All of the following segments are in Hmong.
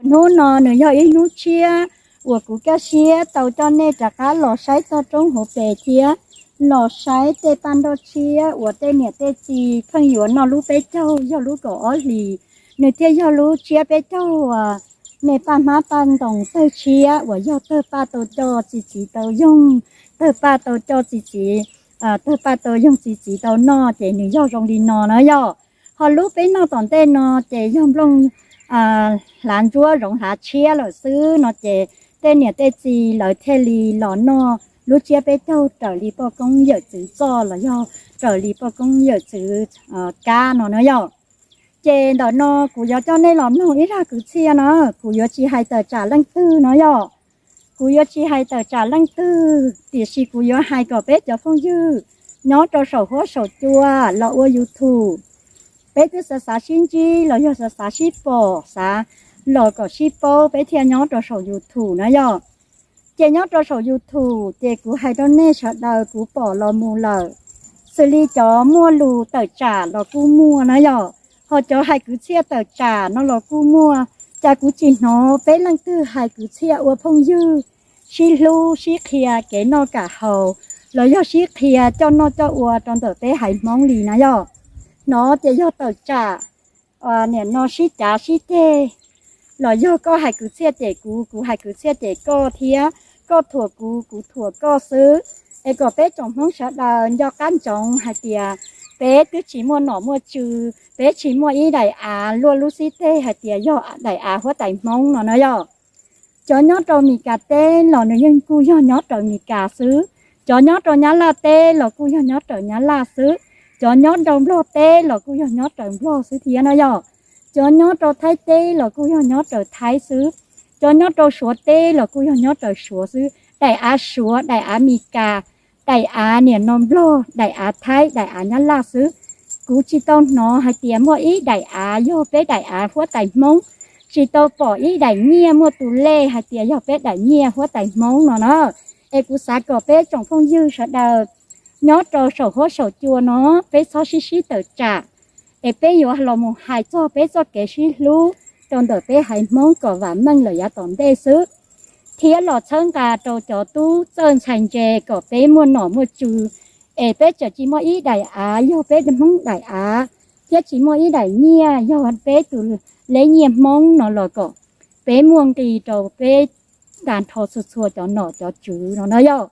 Hnub no nws yog ib hnub tshiab uas kuv kaj siab tau coj nej rov qab los saib toj roob hauv pes thiab los saib tej paj nroj tshiab uas tej niam tej txiv pheej yuav noj lub peb caug yog lub kaum ob hlis, nws thiaj yog lub tsiab peb caug uas me paj hmab paj ntoos tawg tshiab uas yog tawg paj tau coj txi txiv tau yoog, tawg paj tau coj txi txiv, tawg paj tau yoog txi txiv tau noj ces nws yog zoo li no na yom. Ho lub peb noj tom ntej no ces yog nplooj hlav ntsuab zoov hlav tshiab lawm xwb no ces tej niam tej txiv lawv thiaj li los noj lub tsiab peb caug raws li poj koob yawm txwv txoj los yog raws li poj koob yawm txwv kab no na yom. Ces ntawm no kuv yuav coj nej los mloog ib zaj kwv txhiaj no, kuv yuav tsis hais tawm tsam leej twg no yom. Kuv yuav tsis hais tawm tsam leej twg, tiam sis kuv yuav hais kom peb cov phooj ywg nyob rau saum huab saum cua los ua YouTube, peb twb xav xav sib ntsib los yog xav xav sib pom, xav los kom sib paub peb thiaj nyob rau saum YouTube na yom. Ces nyob rau saum YouTube ces kuv hais rau nej sawv daws kuv pom los mus lawm, xws li cov muaj lus tawm tsam los kuj muaj na yom, ho cov hais kwv txhiaj tawm tsam no los kuj muaj. Cas kuv tsis hnov peb leej twg hais kwv txhiaj ua phooj ywg, sib hlub sib qhia kev noj kam haus los yog sib qhia coj noj coj ua rau ntawm peb haiv Hmoob li na yom. Hnov ces yog tawm tsam, nim no sib cav sib ceg, los yog koj hais kwv txhiaj cem kuv, kuv hais kwv txhiaj cem koj thiab, koj thuam kuv, kuv thuam koj xwb. Es kom peb tsoom Hmoob sawv daws nco qab ntsoov hais tias peb twb tsis muaj nom muaj tswv, peb tsis muaj ib daim av luaj lub xib teg hais tias yog daim av huab tais Hmoob no na yom. Cov nyob rau Mes Kas teb los nws yeej kuj yog nyob rau Mes Kas xwb, cov nyob rau Nyab Laj teb los kuj yog nyob rau Nyab Laj xwb, cov nyob rau Nplog teb los kuj yog nyob rau Nplog xwb thiab no yom. Cov nyob rau Thaib teb los kuj yog nyob rau Thaib xwb, cov nyob rau Suav teb los kuj yog nyob rau Suav xwb. Daim av Suav, daim av Mes Kas, daim av nim no Nplog, daim av Thaib, daim av Nyab Laj xwb. Kuv tsis tau hnov hais tias muaj ib daim av yog peb daim av huab tais Hmoob, tsis tau pom ib daim nyiaj muaj tus lej hais tias yog peb daim nyiaj huab tais Hmoob no na. Es kuv xav kom peb tsoom phooj ywg sawv daws nyob rau saum huab saum cua no, peb txhob sib sib tawm tsam, es peb yuav los mus hais txog peb txoj kev sib hlub rau ntawm peb haiv Hmoob kom vam meej lawm yav tom ntej xwb, thiab los txhawb nqa rau cov tub txawj ntxhais ntse kom peb muaj nom muaj tswv, es peb tseem tsis muaj ib daim av yog peb Hmoob daim av, thiab tsis muaj ib daim nyiaj yog peb tus lej nyiaj Hmoob no los kom peb muaj nqis rau peb tag nrho txhua txhua cov nom cov tswv no na yom.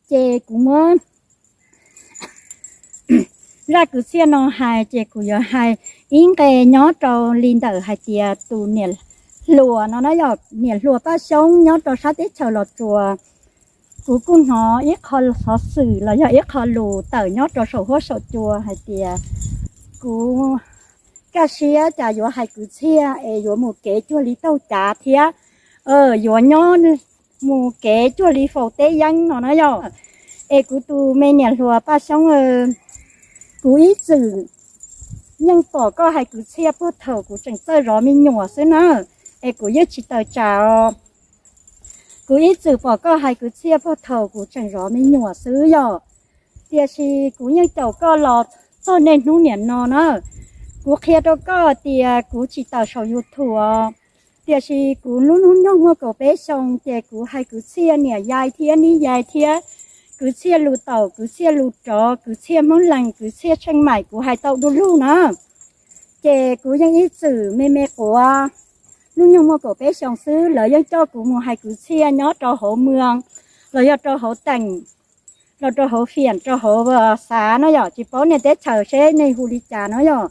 Ces kuv muab zaj kwv txhiaj no hais ces kuv yuav hais ib nqe nyob rau li ntawm hais tias tus niam hluas no na yom, niam hluas Paj Xyoob nyob rau sab teb chaws Los Tsuas. Kuv kuj hnov ib qho xov xwm los yog ib qho lus tawm nyob rau saum huab saum cua hais tias kuv kaj siab cas yuav hais kwv txhiaj es yuav mus kev cuag li taug cav thiab, yuav nyob mus kev cuag li faus teb yeeb no na yom. Es kuv tus me niam hluas Paj Xyoob, kuv ib txwm yeej pom koj hais kwv txhiaj puag thaum kuv tseem txawj zov me nyuam xwb na, es kuv yeej tsis tawm tsam os. Kuv ib txwm pom koj hais kwv txhiaj puag thaum kuv tseem zov me nyuam xwb yom, tiam sis kuv yeej caum koj los txog niaj hnub niam no na. Kuv qhia rau koj tias kuv tsis tawm saum YouTube os, tiam sis kuv lub hnub nyoog muaj kaum peb xyoo ces kuv hais kwv txhiaj niam yais thiab nib yais thiab, kwv txhiaj lus taum, kwv txhiaj lus rov, kwv txhiaj Hmoob Lees, kwv txhiaj Tsheej Maim, kuv hais tau du lug na. Ces kuv yeej ib txwm me me quav, hnub nyoog muaj kaum peb xyoo xwb lawv yeej coj kuv mus hais kwv txhiaj nyob rau hauv mws los yog rau hauv teem, los rau hauv fiam rau hauv xav no yom, tsis paub nej teb chaws seb nej hu li cas no yom.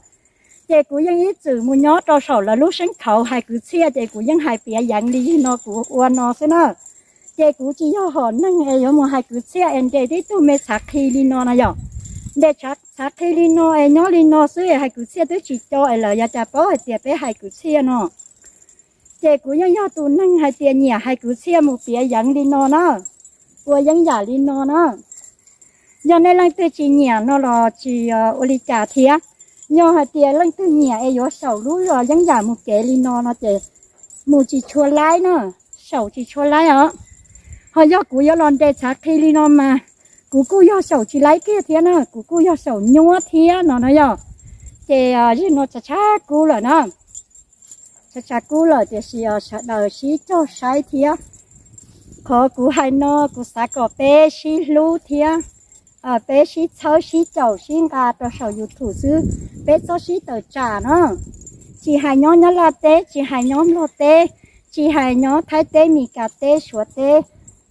Ces kuv yeej ib txwm mus nyob rau saum lawv lub seeb khauv hais kwv txhiaj ces kuv yeej hais piav yeev li yig no kuv ua no xwb na. Ces kuv tsis yog hom neeg es yuav mus hais kwv txhiaj es nres tib tug me txhav qhi li no na yom. Nres txhav qhi li no es nyob li no xwb es hais kwv txhiaj twb tsis co es lawv yuav cas paub hais tias peb hais kwv txhiaj no. Ces kuv yeej yog tus neeg hais tias nyiam hais kwv txhiaj mus piav yeev li no na, ua yeeb yam li no na. Yog nej leej twg tsis nyiam no los tsis ua li cas thiab. Yog hais tias leej twg nyiam es yuav xyaum lub yeeb yam mus kev li no no ces mus tsis tshua laib na, xyaum tsis tshua laib os. Ho yog kuv yuav los nres txhav qhi li no mas kuv kuj yog xyaum tsis laib kiag thiab na, kuv kuj yog xyaum nyuab thiab no na yom. Ces zig no txhav tshab kub lawm na. tshav tsa kub lawm, tiam sis sawv daws sib cog saib thiab. Qhov kuv hais no kuv xav kom peb sib hlub thiab peb sib txhawb sib caum sib nqa rau saum YouTube xwb, peb txhob sib tawm tsam no. Tsis hais nyob Nyab Laj teb, tsis hais nyob Nplog teb, tsis hais nyob Thaib teb, Mis Kas teb, Suav teb,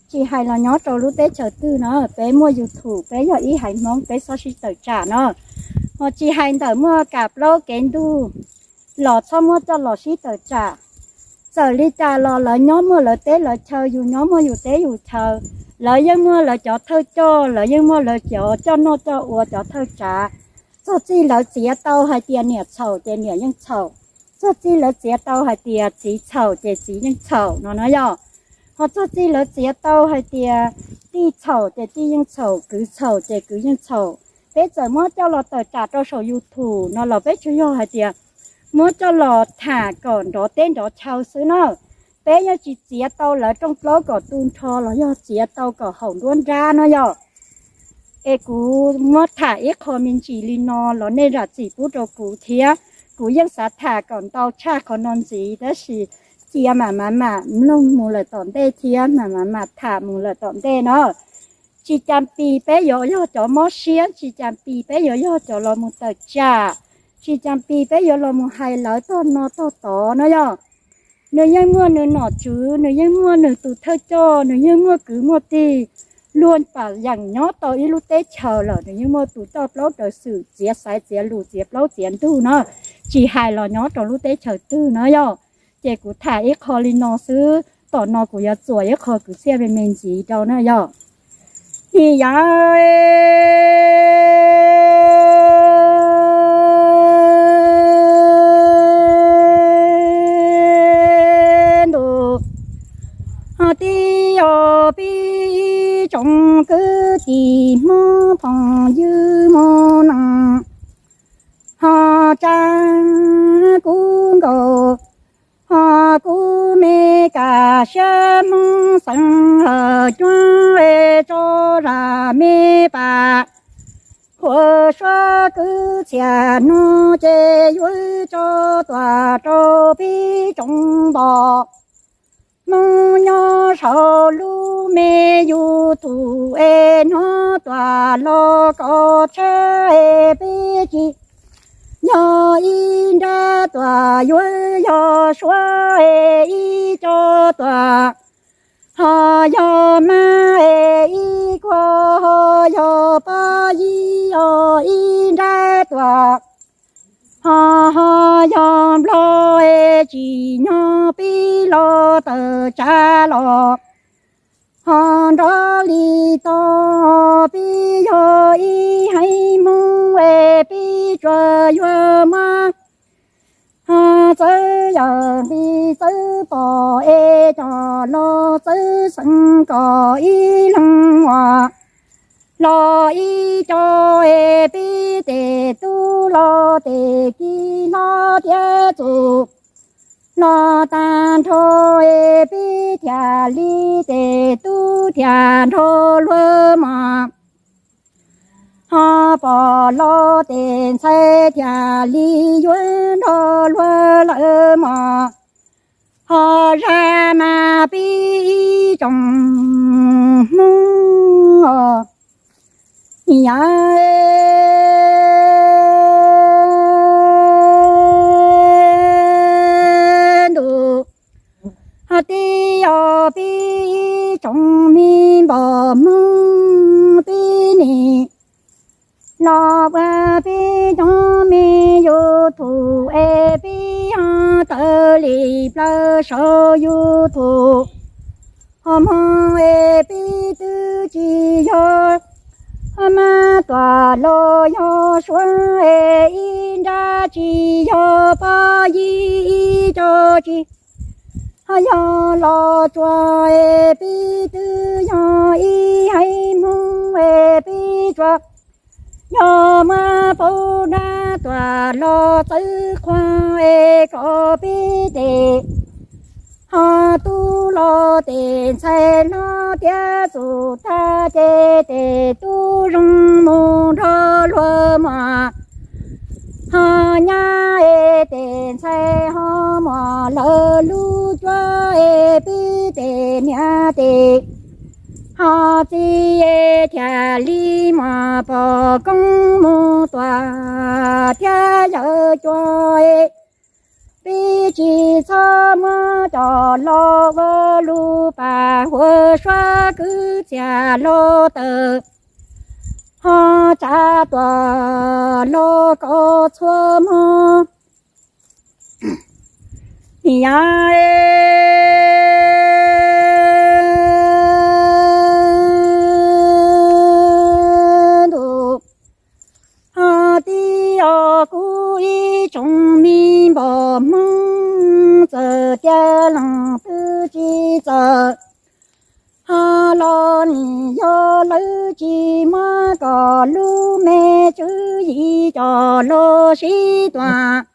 tsis hais los nyob rau lub teb chaws twg no, peb muaj YouTube, peb yog ib haiv Hmoob, peb txhob sib tawm tsam no. Ho tsis hais ntawm muaj kam plaub kev ntug los txhob muab coj los sib tawm tsam. Txawm li cas los lawv nyob muaj lawv teb lawv chaw, yus nyob muaj yus teb yus chaw. Lawv yeej muaj lawv cov thawj coj, lawv yeej muaj lawv cov coj noj coj ua cov thawj tsav. Txog txij lawv txiav tau hais tias niam txhaum ces niam yeej txhaum. Txog txij lawv txiav tau hais tias txiv txhaum ces txiv yeej txhaum no no yog. Ho txog txij lawv txiav tau hais tias tij txhaum ces tij yeej txhaum, kwv txhaum ces kwv yeej txhaum. Peb txawm muab coj los tawm tsam rau saum YouTube no los peb tsuas yog hais tias muab coj los tham kom nrov teb nrov chaw xwb na. Peb yeej tsis txiav tau lawv rooj plaub kom tu nrho los yog txiav tau kom haum nruab nrab no yog. Es kuv muab tham ib qho me ntsis li no los nej zam txim pub rau kuv thiab. Kuv yeej xav tham kom ntau tshaj qhov no ntxiv tab sis cia mam mam mam mloog mus lawm tom ntej thiab mam mam mam tham mus lawm tom ntej no. Tsis cas pis peb yuav yog cov mob siab, tsis cas pis peb yuav yog cov los mus tawm tsam, tsis cas pis peb yuav los mus hais lawv tog no tog tod no yog. Nws yeej muaj nws nom tswv, nws yeej muaj nws tus thawj coj, nws yeej muaj kwv muaj tij, luag pam yeem nyob tau ib lub teb chaws lawm nws yeej muaj tus coj plaub raws xwm txiav xaiv txiav lus txiav plaub txiav ntug no, tsis hais los nyob rau lub teb chaws twg no yog. Ces kuv tham ib qho li no xwb, tom no kuv yuav txuas ib qho kwv txhiaj me me ntxiv rau na yog. Nim yav ntu, tij yog peb tsoom kwv tij Hmoob phooj ywg Hmoob neej, ho tsa kuv nkaus, ho kuv me kam siab Hmoob xeem hawm cuab tso zam me pam. Qhuas suab kwv txhiaj no ces yuav tso tuaj rau peb tsoom npoj Hmoob nyob saum lub me YouTube es hnov tuaj los kom tshab es peb tsis yog ib nrab tuaj yuav yog suab es ib co tuaj, ho yog mab es ib kuag, ho yog pab yib yog ib nrab tuaj, ho ho yog nplog es tsim nyog peb los tawm tsam los, ho nrov li tod peb yog ib haiv Hmoob es peb tsuas yuav muab ho txawb yawm nqi txawb pom es coj los txawb xeem kom ib leeg uas los ib co es peb tes tub los tes kiv hlob thiab txuj los tag nrho es peb thiaj li tes tub thiaj nrog luag mos, ho pom los tes ntxhais thiaj li yuav nrog luag lawm mos, ho zaj mas peb ib tsoom Hmoob os. Yav ntu, tij yog peb ib tsoom me npoj Hmoob peb nim los ua peb cov me YouTube es peb ho tawm li plaws saum YouTube. Ho hmo es peb twb tsis yog ho mab tuaj los yog suab es ib nrab tsis yog pab yib ib co tsis ho yog los tsuas es peb twb yog ib haiv Hmoob es peb tsuas yog muab paub dab tuaj los txawb qhua es kom peb tes ho tub los tes ntxhais hlob thiab txuj tag ces tes tub zoo mus nrog luag mos, Ho nyab es tes ntxhais ho muaj lawv lub cuab es pib tes niam tes ho txiv es thiaj li muaj poj koob mus tuaj thiab yawg cuab es pib tsis txhob muab coj los ua lub pas huab suab kwv txhiaj los tawm ho tsa tuaj los kom txhua hmo. Yam ntuj ho tib os kuv ib tsoom me npoj Hmoob, txawm tias leej twg tsis txawj ho los nim yog lawv tsis muab koj lub me tswv yim coj los sib tuam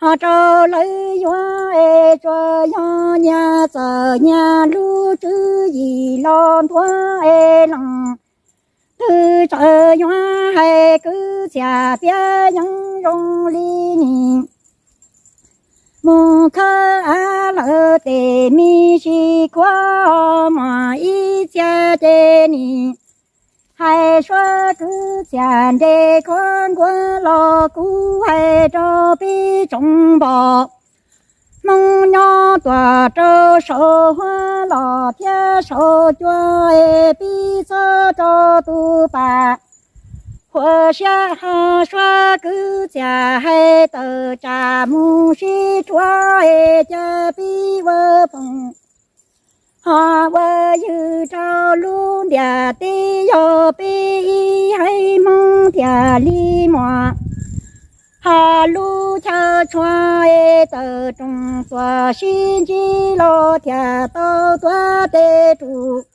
ho rau lawv yuav es tsuas yog nyias txawj nyias lub tswv yim los ntuag es leej twg txawj yuav hais kwv txhiaj piav yeeb zoo li nim mus khawb av lawm tes me sib khuav muaj ib txhia ces nim hais suab kwv txhiaj nres khuab nkuas los kuv hais rau peb tsoom npoj Hmoob nyob tuaj rau saum huab los thiab saum cua es peb txhob rau tus pas huab siab ho suab kwv txhiaj hais tawm tsam mus sib rhuav es cia peb ua phoom ho ua ywg rau lub ntiaj teb yog peb ib haiv Hmoob thiaj li muaj ho lub chaw tshua es tawm rooj tuaj sib ntsib los thiaj tau tuav tes rus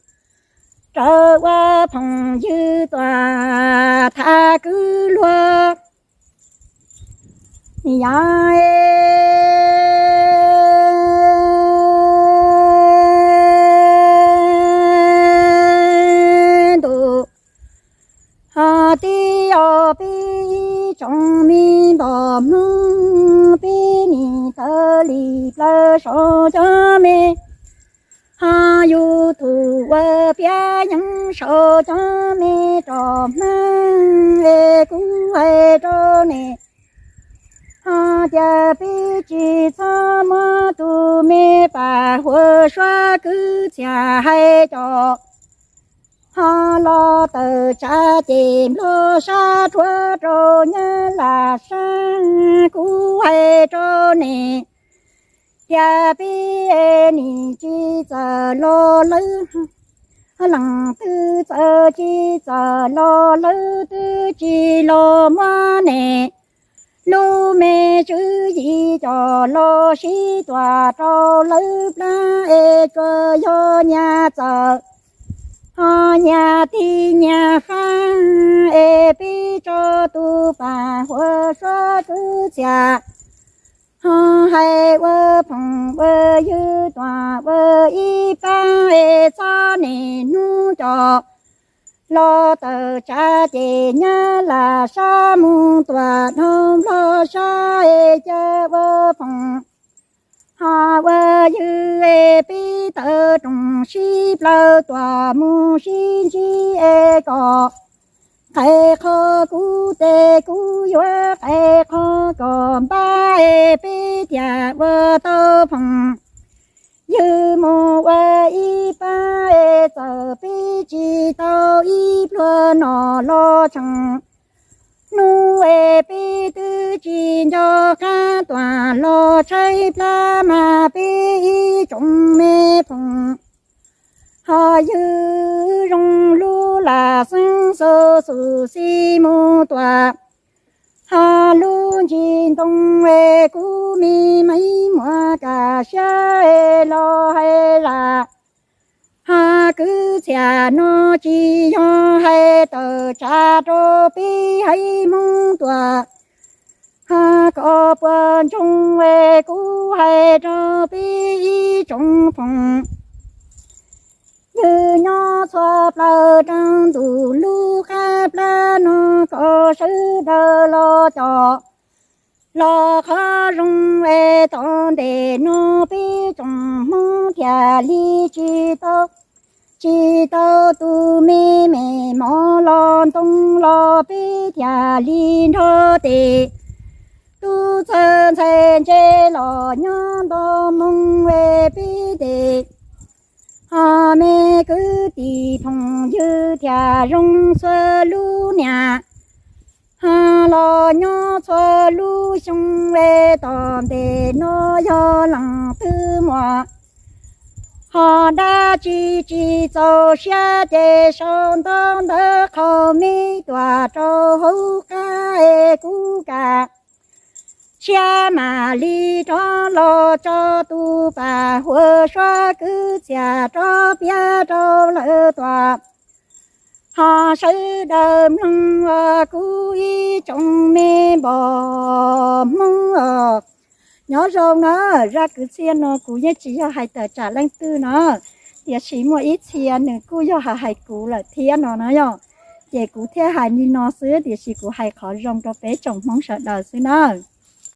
raws ua phoom ywg tuaj tham kwv luag. Yam ntuj ho tib os peb ib tsoom me npoj Hmoob, peb nim tawm li plaws saum cov me ho YouTube ua piav yeeb saum cov me roj hmab es kuv hais rau nej ho cia peb tsis txhob muab tus me pas huab suab kwv txhiaj hais coj ho los tawm tsam ces nplog sab rhuav rau nyab laj sab. Kuv hais rau nej tias peb nim tsis txawj los lawv, leej twg txawj tsis txawj los lawv twb tsis los muab nej lub me tswv yim coj los sib tuam rau lawv plab es tsuas yog nyias txawj ho nyias tig nyias fab es peb tso tus pas huab suab kwv txhiaj ho hais ua phoom ua ywg tuaj ua ib pab es txhob niaj hnub coj los tawm tsam ces nyab laj sab mus tuaj dhau nplog sab es cia ua phoom ho ua ywg es peb tawm rooj sib plaws tuaj mus sib ntsib es koj qhais qhov kuv tes kuv yuav qhais qhov koj npab es peb thiaj ua tau phoom ywg mus ua ib pab es txawm peb tsis tau ib pluag noj los tsheej hnub es peb twb tsis nco qab tuaj los tshaib plab mas peb ib tsoom me phoom ho ywg zoo lub laj xeeb xaus xus xis mus tuaj ho lub ntsis ntoo es kuv me me muaj kaj siab es los hais zaj ho kwv txhiaj no tsis yog hais tawm tsam rau peb haiv Hmoob tuaj ho koj puas ntsoov es kuv hais rau peb ib tsoom phoom ywg nyob txhua plaws rau ntuj lub qab plab no koj sawv daws los coj Los qhov zoo es tom ntej no peb tsoom Hmoob thiaj li tsis tau, tsis tau tus me me mov los ntoo los peb thiaj li nrog tes. Tub txawj ntxhais ntse los nyob nto moo es peb tes. Ho me kwv tij phooj ywg thiaj zoo txhua lub niaj, ho los nyob txhua lub xyoo es tom ntej no yog leej twg muaj ho dab tsi tsis txaus siab ces sau ntawv ntawv qhau me tuaj rau hauv qab es kuv kam siab mam li rov los tso tus paj huab suab kwv txhiaj rov piav rau lawv tuaj. Ho sawv daws mloog kuv ib tsoom me npoj Hmoob os. Nyob zoo na, zaj kwv txhiaj no kuv yeej tsis yog hais tawm tsam leej twg no, tiam sis muaj ib txhia nws kuj yog hais hais kuv lawm thiab no na yom. Ces kuv thiaj hais li no xwb, tiam sis kuv hais qhov zoo rau peb tsoom Hmoob sawv daws xwb na.